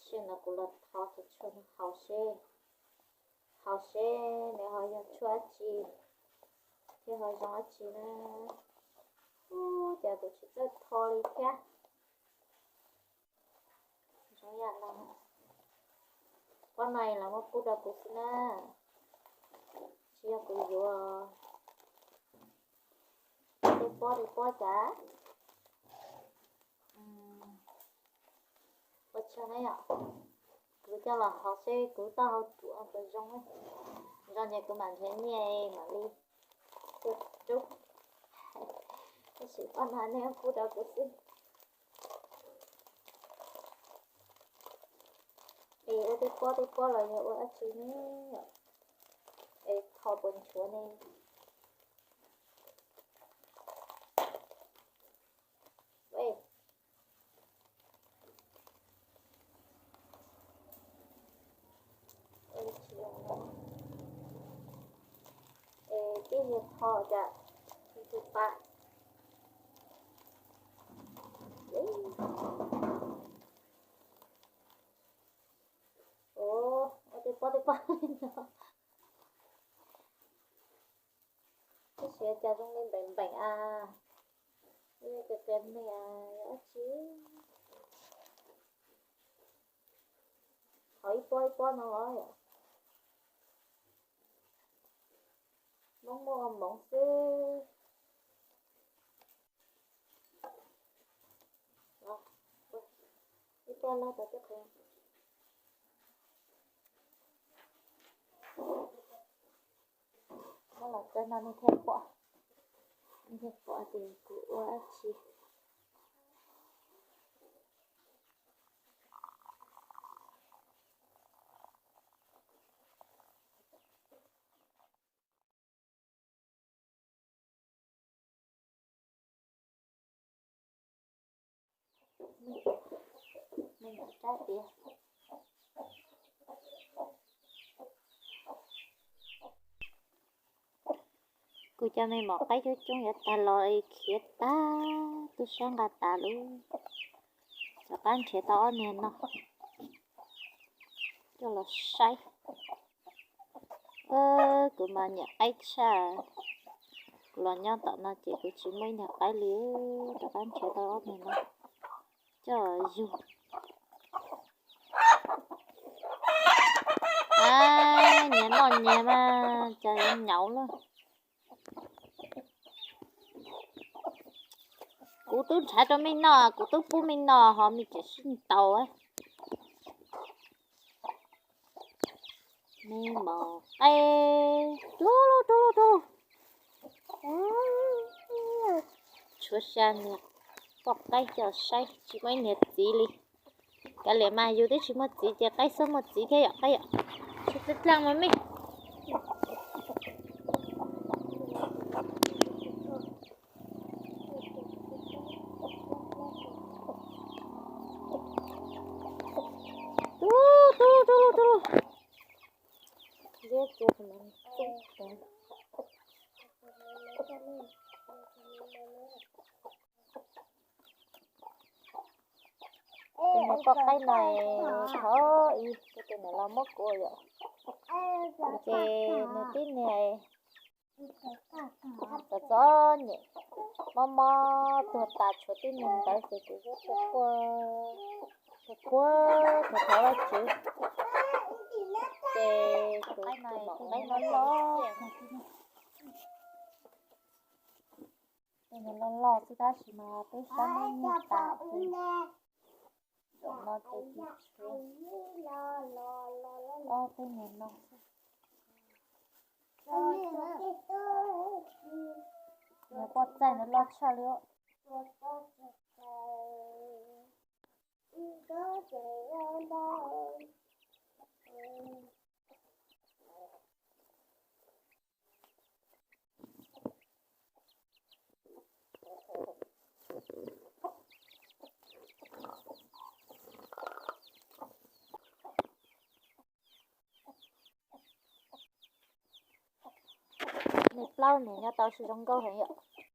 Sim no kuv los tho cov tshuaj no haus seb, haus seb nws ho yog tshuaj dab tsi thiab ho zoo dab tsi na. Ub, cas kuv tsis txawj tho li thiab. Zoo yam no, pob no los muab pub rau kuv xwb na, tsis yog kuv yuav. Tej pob tej pob cas ua tsaug na yom. Kuv coj los haus seb kuv taub hau ruam puas zoo, zoo ces kuv mam nrhiav nyiaj mam li tuaj rub. Tab sis pob no nej pub rau kuv xwb. Es ua tej pob tej pob los yog ua dab tsi ne? Es tho puas nchuav ne? Es tib niag tho cas tus pa. Ua tej pob tej pob li no. Tab sis cas zoo li npeem npeem a, ib yam li qias qias me a, yog dab tsi? Thov ib pob ib pob no los yom. Hmoob muaj ua hmoov xwb. Ib pob loj tau tib qho. Muab los txawb no nej thiaj pom, nej thiaj pom tias kuv ua dab tsi. Kuv cov me mom qaib coob coob yuav tag los khiav tag, tub sab nqa tas lawm. Rov qab nrhiav tau ob niag no coj los saib. Kuv mas nyiam qaib tshaj, kuv los nyob tom no ces kuv tsis muaj ib niag qaib li. Rov qab nrhiav tau ob niag no coj yug. Nyias noj nyias mas cas yuav nyauv lawm. Kuv twb nrhav rau mej noj, kuv twb pub mej noj ho mej tseem sib ntaus. Me mom qaib, rub rub rub, tshuav xya niag poj qaib coj saib tsis muaj ib niag txiv li. Kav liam mas yus twb tsis muaj txiv ces qaib xub muaj txiv thiab yom qaib yom. Tsis txawj dlaaj mas mej. Tub tub tub tub. Liab txia no tub. Tus niag poj qaib no thov ib, tus niag los muab kuv yom. Ces nws tib niag txom txom nyem, mob mob tuag tas, tshuav tib niag ntawd ces kuv quaj quaj, thov thov Vajtswv. Ces tus mom qaib no loj, tus niag loj loj xwb tab sis mas peb sab muab nyiag tas ces zaum no ces tsis tshuav, ob peb niag no xwb. Nws poj txaij nws loj tshaj li. Nws plaub niag nyob tau sib zoo nkauj heev yom.